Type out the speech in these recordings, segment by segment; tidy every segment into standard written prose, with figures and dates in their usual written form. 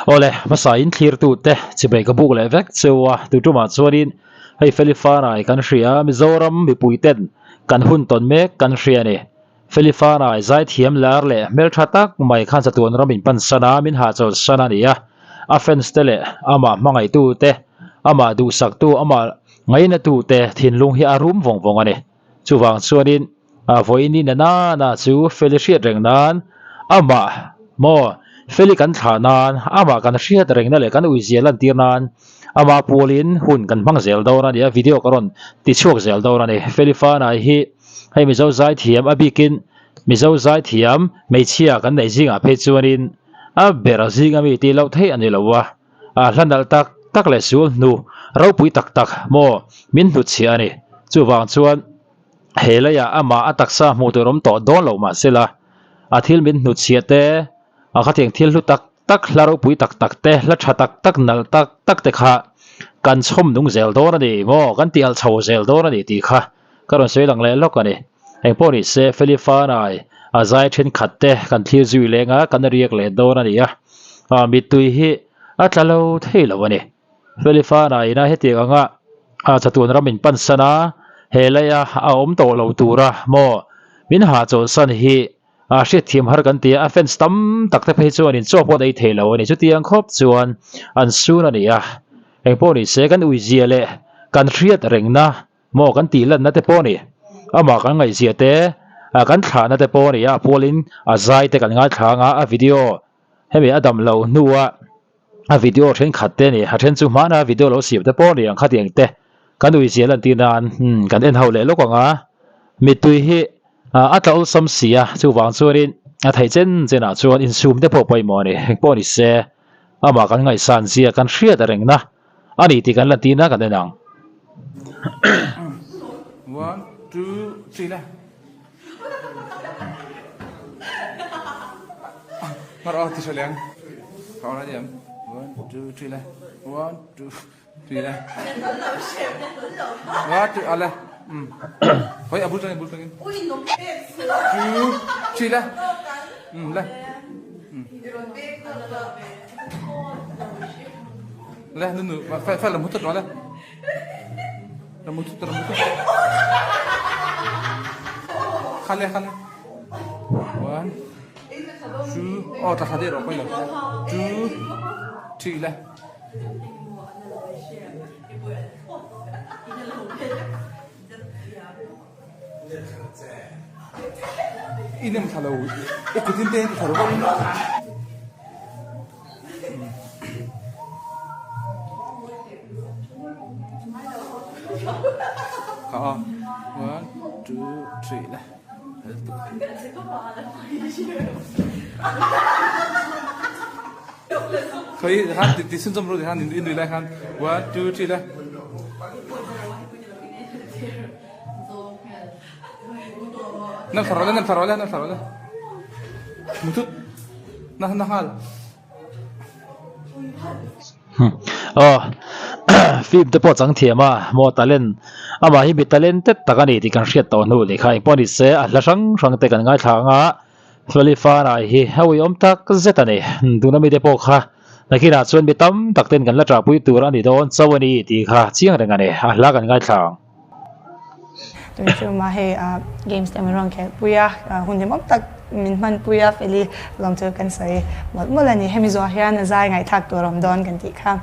Awle, hmasa in thlirtute chibai ka buk leh vek cheu a, tu tumah chuanin hei Feli Fanai kan hria, Mizoram mipui ten kan hun tawn mek kan hria a ni. Feli Fanai zaithiam lar leh hmeltha tak mai khan chatuan ram in pan san a, min hahchawl san a ni a, a fans te leh amah hmangaihtu te, amah duhsaktu, amah ngainatu te thinlung hi a rum vawng vawng a ni. Chuvang chuanin vawiin na nana chu Feli hriat reng nan amah maw Feli kan thlah nan amah kan hriat rengna leh kan uizia lantir nan amah pualin hun kan hmang zel dawn a ni a, video ka rawn ti chhuak zel dawn a ni. Feli Fanai hi hei Mizo zaithiam a bikin Mizo zaithiam hmeichhia kan neih zingah phei chuanin a ber zing ami tih loh theih a ni lo a. A hla nalh tak tak leh sul hnu ropui tak tak maw min hnutchhiah a ni. Chuvang chuan he leiah amah a taksa hmuh tur awm tawh dawn loh mahsela a thil min hnutchhiah te, a khatiang thil hlu tak tak, hla ropui tak tak te, hla tha tak tak, nalh tak tak te kha kan chhawm nung zel dawn a ni maw, kan tih alh chho zel dawn a ni tih kha ka rawn sawi lang leh lawk a ni. Engpawh ni se Felifanai a zai thenkhat te kan thlir zui leng a, kan riak leh dawn a ni a, a mittui hi a tla lo thei lo a ni. Felifanai ina hetiang anga a chatuan ram in pan san a, he leia a awm tawh lo tura maw min hahchawlhsan hi a hriatthiam har kan ti a, a fans tam tak te phei chuan in chaw pawh an ei thei lo a ni. Chutiang khawp chuan an sun a ni a, engpawh ni se kan uizia leh kan hriat rengna Maw kan tih lanna te pawh a ni. Amah kan ngaihzia te, kan thlahna te pawh a ni a, pualin a zai te kan ngaithla anga a video hemi a dam loh hnua a video thenkhat te a ni, a then chu hmana video lo siam te pawh a ni ang khatiang te kan uizia lantir nan kan en ho leh lawk ang a, mittui hi a tla awlsam si a, chuvang chuanin a theih chen chenah chuan insum te pawh pawimawh a ni, engpawh ni se amah kan ngaihsan zia kan hriat rengna. A ni tih kan lantir na kan en ang. One, two, three le. Mar aw ti leng. Ka ora diam. One, two, three le. One, two, three le. One, two, ale. Um. Hoi abul tangin bul tangin. Two, three le. Um le. Le nu nu fel fel lam hutut le. Lam hutut lam hutut. Khale khale. One, two, oh ta thade ro koi lo. Two, three le. I nem thla lo i kutin te thla lo Kha a one two three le Khoi han ti sun chom ru han in nui lai khan one two three le Nan thla rawh le nan thla rawh le nan thla rawh le Mutut na na hal Aw film te pawh chang thiam a maw talent amah hi mi talented tak a ni tih kan hriat tawh hnu leh kha engpawh ni se a hla hrang hrang te kan ngaithla ang a Hlawlifana hi a uiawm tak zet a ni tuna mite pawh kha nakinah chuan mi tam tak ten kan la ṭahpui tur a ni dawn chauh a ni tih kha chiang reng a ni a hla kan ngaithla ang. Tun chu mah hei games te min rawn khelh pui a, hun hlimawm tak min hman pui a, Feli lawm chu kan sawi mawlh mawlh a ni. Hemi zawh hian a zai ngaihthlak tur a awm dawn kan tih kha.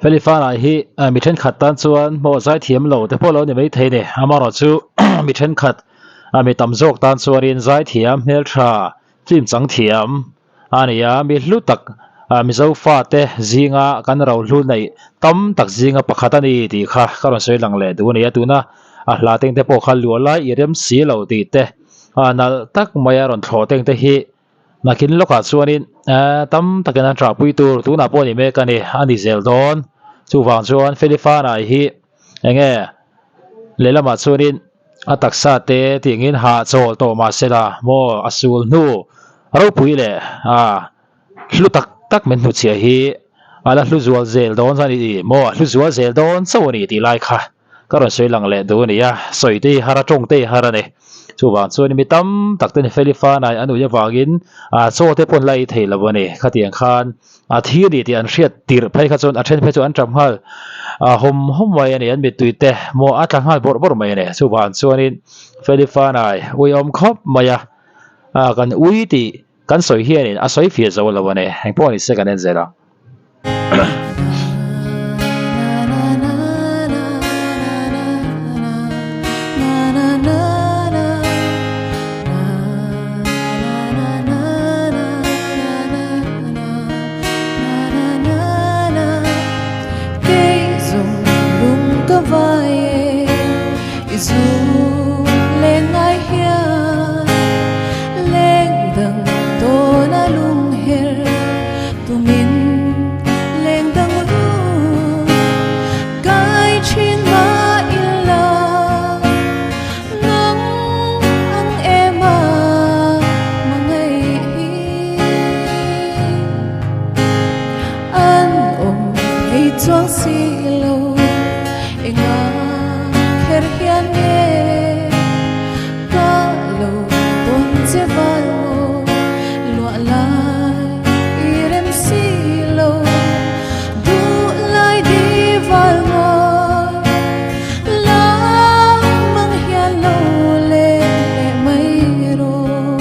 Felifana hi mi thenkhat tan chuan maw zaithiam lo te pawh lo ni maithei a ni. Amaherawhchu mi thenkhat mi tam zawk tan chuanin zaithiam hmeltha film chang thiam a ni a, mi hlu tak Mizo fate zinga kan rohlu neih tam tak zinga pakhat a ni tih kha ka rawn sawi lang leh duh a ni a. Tuna a hla teng te pawh kha luah lai i rem si lo tih te nalh tak maia rawn thlawh teng te hi Nakin lawkah chuanin tam takin an ṭahpui tur tunah pawh a ni mek a ni, a ni zel dawn. Chuvang chuan Felifanai hi enge lehlamah chuanin a taksa te tiangin hahchawl tawh mah sela maw a sul hnu ropui leh a hlu tak tak min hnuchhiah hi a la hlu zual zel dawn a ni maw a hlu zual zel dawn chauh a ni tih lai kha. Ka rawn sawi lang leh duh a ni a, sawi te hi har a, tawng te hi har a ni. Chuvang chuan mi tam tak ten Feli Fanai an ui avangin chaw te pawh an la ei thei lo a ni. Khatiang khan a thi a ni tih an hriat tirh phei kha chuan a then phei chu an tap nghal hawm hawm mai a ni, an mittui te maw a tla nghal bawrh bawrh mai a ni. Chuvang chuanin Feli Fanai uiawm khawp mai a, kan ui tih kan sawi hianin a sawi fiah zo lo a ni. Engpawh ni se kan en zel ang. Tumin leng dang ru kai thin mah ila nang ang em a hmangaih hi an awm thei chuang si lo enga kher hian nge ka lo tawn che val maw luah lai i rem si lo duh lai di val maw la mang hian lo leng leh mai rawh.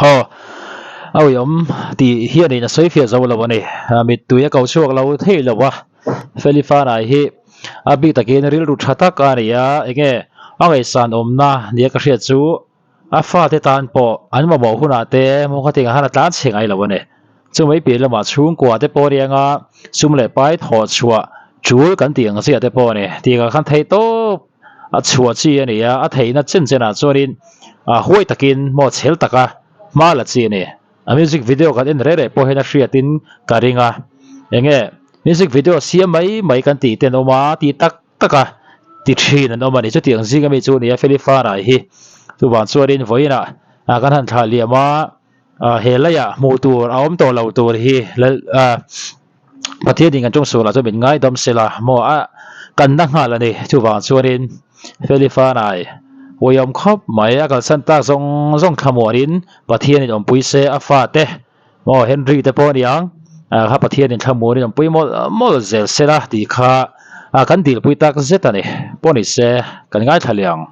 Aw a uiawm tih hianin a sawi fiah zo lo a ni. Mittui a ko chhuak lo thei lo a. Feli Fanai hi a bik takin rilru tha tak a ni a, enge a ngaihsan awmna nia ka hriat chu a fate tan pawh an mamawh hunah te maw kha tingah khan a tlan chhe ngai lo a ni. Chumai piah lamah chhungkua te pawh a ni anga sum leh pai thawh chhuah tul kan tih ang chiah te pawh a ni. Tingah khan theih tawp a chhuah chi a ni a, a theihna chen chenah chuanin huai takin maw chhel taka hma la chi a ni. A music video kan en reh reh pawh hian a hriatin ka ring a, enge music video siam mai mai kan tih te an awm a, tih tak tak a ti thin an awm a ni. Chutiang zing ami chu a ni a, Feli Farai hi chuvang chuanin vawiinah kan han thlah liam a, he leiah hmuh tur a awm tawh lo tur hi Pathianin kan tawngsualah chuan min ngaidam sela maw a kan na nghal a ni. Chuvang chuanin Feli Fanai uiawm khawp mai a kalsan tak zawng zawng thlamuanin Pathianin awmpui se a fate maw Henry te pawh a ni ang kha Pathianin thlamuanin awmpui mawlh mawlh zel sela tih kha kan dilpui tak zet a ni. Pawh ni se kan ngaithla leh ang.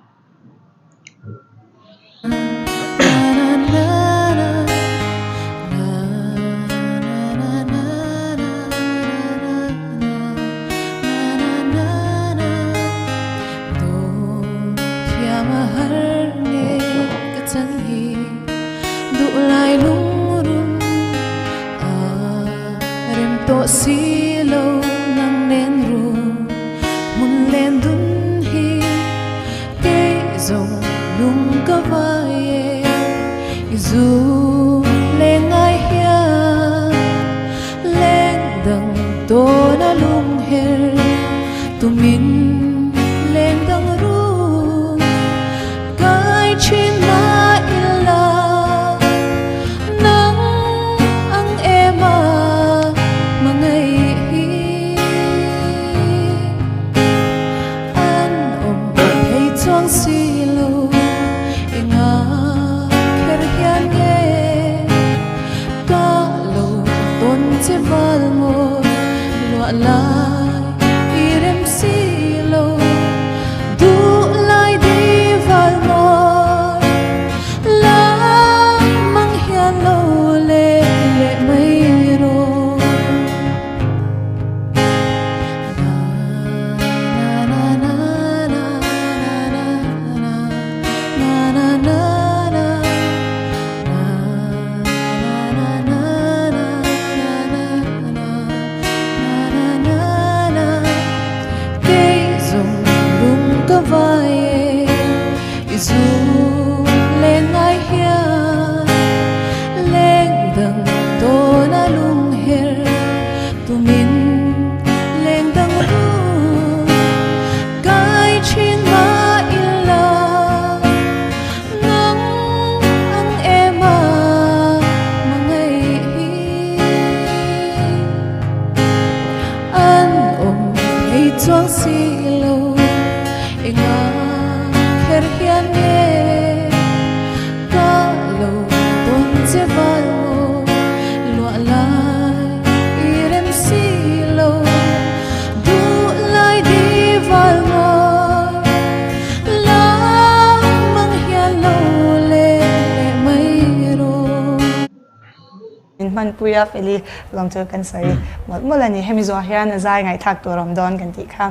hman pui a, Feli lawm chu kan sawi mawlh mawlh a ni. Hemi zawh hian a zai ngaihthlak tur awm dawn kan tih kha.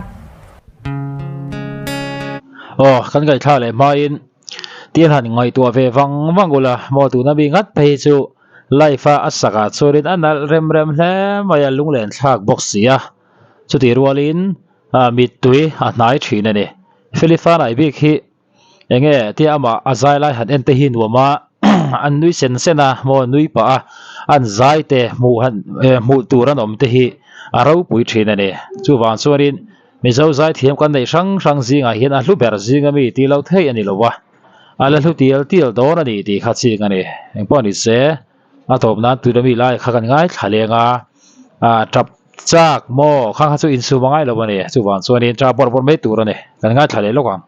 Aw, kan ngaihthlak leh hmain tian han ngaihtuah ve vang vang ula, maw tuna mi ngat phei hi chu live a a sak ah chuanin a nalh rem rem hle mai a, lunglen thlak bawk si a, chutih rualin mittui a hnai thin a ni. Feli Fanai bik hi Enge tia amah a zai lai han en te hi nuam a, an nui sen sen a maw nui pah a, an zai te hmuh han hmuh tur an awm te hi a ropui thin a ni. Chuvang chuanin Mizo zaithiam kan neih hrang hrang zingah hian a hlu ber zinga mi tih lo theih a ni lo a, a la hlu tial tial dawn a ni tih kha ching a ni. Engpawh ni se a tawp nan tuna mi lai kha kan ngaithla leng a, tap chak maw khang kha chu insum a ngai lo a ni. Chuvang chuanin tap bawrh bawrh mai tur a ni. Kan ngaithla leh lawk ang.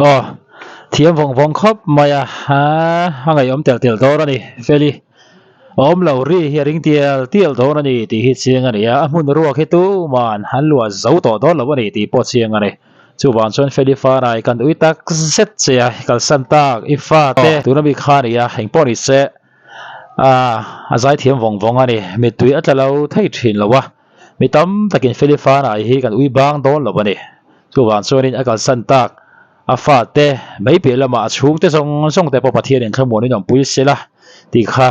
Aw, thiam vawng vawng khawp mai a, a ngaihawm tel tel dawn a ni. Feli, awm lo ri hi a ring tial tial dawn a ni tih hi chiang a ni a, a hmun ruak hi tuman an luah zo tawh dawn lo a ni tih pawh chiang a ni. Chuvang chuan Feli Fanai kan ui tak zet che a, kalsan tak i fate tuna mi kha a ni a, engpawh ni se a zaithiam vawng vawng a ni, mittui a tla lo thei thin lo a. Mi tam takin Feli Fanai hi kan ui bang dawn lo a ni. Chuvang chuanin a kalsan tak a fate mai piah lamah a chhungte zawng zawng te pawh Pathianin thlamuanin awmpui se la tih kha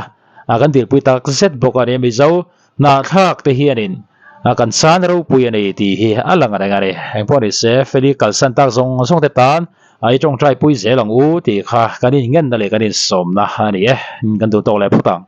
kan dilpui tak zet bawk a ni. Mizo hnahthlak te hianin kan san ropui a ni tih hi a lang reng a ni. Engpawh ni se Feli kalsan tak zawng zawng te tan i tawngtai pui zel ang u tih kha kan inngenna leh kan insawmna a ni e. Kan duh tawk leh phawt ang.